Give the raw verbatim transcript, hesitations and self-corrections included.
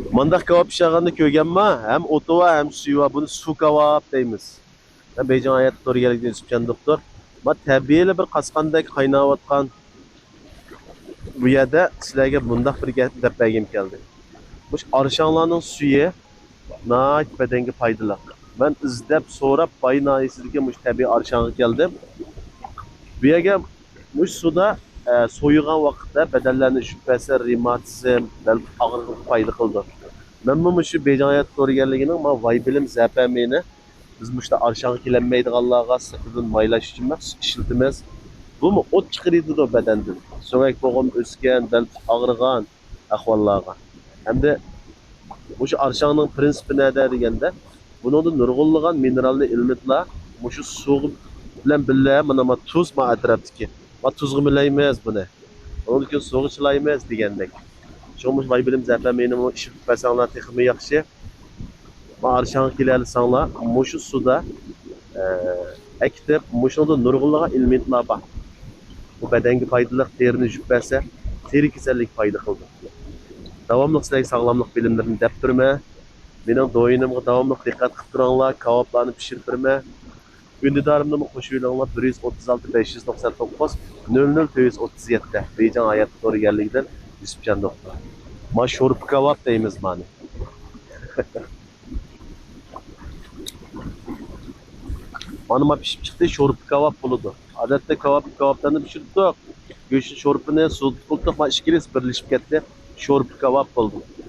مانداق كاۋاپ پىشىرغاننى كۆرگەنما؟ ھەم ئوتى بار، ھەم سۈيى بار. بۇنى سۇ كاۋاپ دەيمىز. مەن بېيجىڭ ھايات تور يەرلىكىدىن يۈسۈپجان دوختۇر. ما تەبىئىيلا بىر قاسقاندەك قايناۋاتقان بۇ يەردە سىلەرگە مۇنداق بىر گەپ دەپ بەرگۈم كەلدى. مۇشۇ ئارشاڭلارنىڭ سۈيى ناھايىتى بەدەنگە پايدىلىق. مەن ئىزدەپ، سوراپ، باي ناھىيەسىدىكى مۇشۇ تەبىئىي ئارشاڭغا كەلدىم. بۇ يەرگە مۇشۇ سۇدا، ئە، سويۇغان ۋاقىتتا بەدەنلەرنى يۇيۇپ بەرسە، رېماتىزم، بەل ئاغرىقىغا پايدا قىلىدۇ. مەنمۇ مۇشۇ بېيجىڭ ھايات تور يەرلىكىنىڭ ما ۋاي بىلىم زەپەمىنى بىز مۇشۇ ئارشاڭغا كېلەلمەيدىغانلارغا سىرتىدىن مايلاش ئۈچۈن مەخسۇس ئىشلىتىمىز. بۇمۇ ئوت چىقىرىدۇ بەدەندىن. سۆڭەك بوغۇم ئۆسكەن، بەل ئاغرىغان ئەھۋاللارغا. ھەمدە مۇشۇ ئارشاڭنىڭ پىرىنسىپى نەدە دېگەندە، بۇنىڭدا نۇرغۇنلىغان مىنېرالنى ئېلېمېنتلار مۇشۇ سۇ بىلەن بىللە، مانا، ما تۇز، ما ئەتراپتىكى، ما تۇزغا مىلەيمىز بۇنى. ئۇنىڭدىن كېيىن سۇغا چىلايمىز دېگەندەك. شۇڭا مۇشۇ ۋاي بىلىم زەپەمىنىمۇ ئىشلىتىپ بەرسەڭلار تېخىمۇ ياخشى. ما ئارشاڭغا كېلەلىسەڭلار، مۇشۇ سۇدا، ئە، ئەكېتىپ، مۇشۇنىڭدا نۇرغۇنلىغان ئېلېمېنتلار بار. بۇ بەدەنگە پايدىلىق، تېرىنى يۇيۇپ بەرسە، تېرە كېسەللىككە پايدا قىلىدۇ. داۋاملىق سىلەرگە ساغلاملىق بىلىملىرىنى دەپ تۇرىمەن. مېنىڭ دويىنىمغا داۋاملىق دىققەت قىلىپ تۇرۇڭلار، كاۋاپلارنى پىشۇرۇپ بېرىمەن. ئۈندىدارىمنىمۇ قوشۇۋېلىڭلار، بىر يۈز ئوتتۇز ئالتە، بەش يۈز توقسان توققۇز، نۆل نۆل، تۆت يۈز ئوتتۇز يەتتە، بېيجىڭ ھايات تور يەرلىكىدىن يۈسۈپجان دوختۇر. ما شورپا كاۋاپ دەيمىز مانى. مانا ما پىشىپ چىقتى، شورپا كاۋاپ بولىدۇ. ئادەتتە كاۋاپ، كاۋاپلارنى پىشۇرتتۇق. گۆشنى، شورپىنى سۇدا قىلدۇق، ما ئىككىلىسى بىرلىشىپ كەتتى. شورپا كاۋاپ بولدى.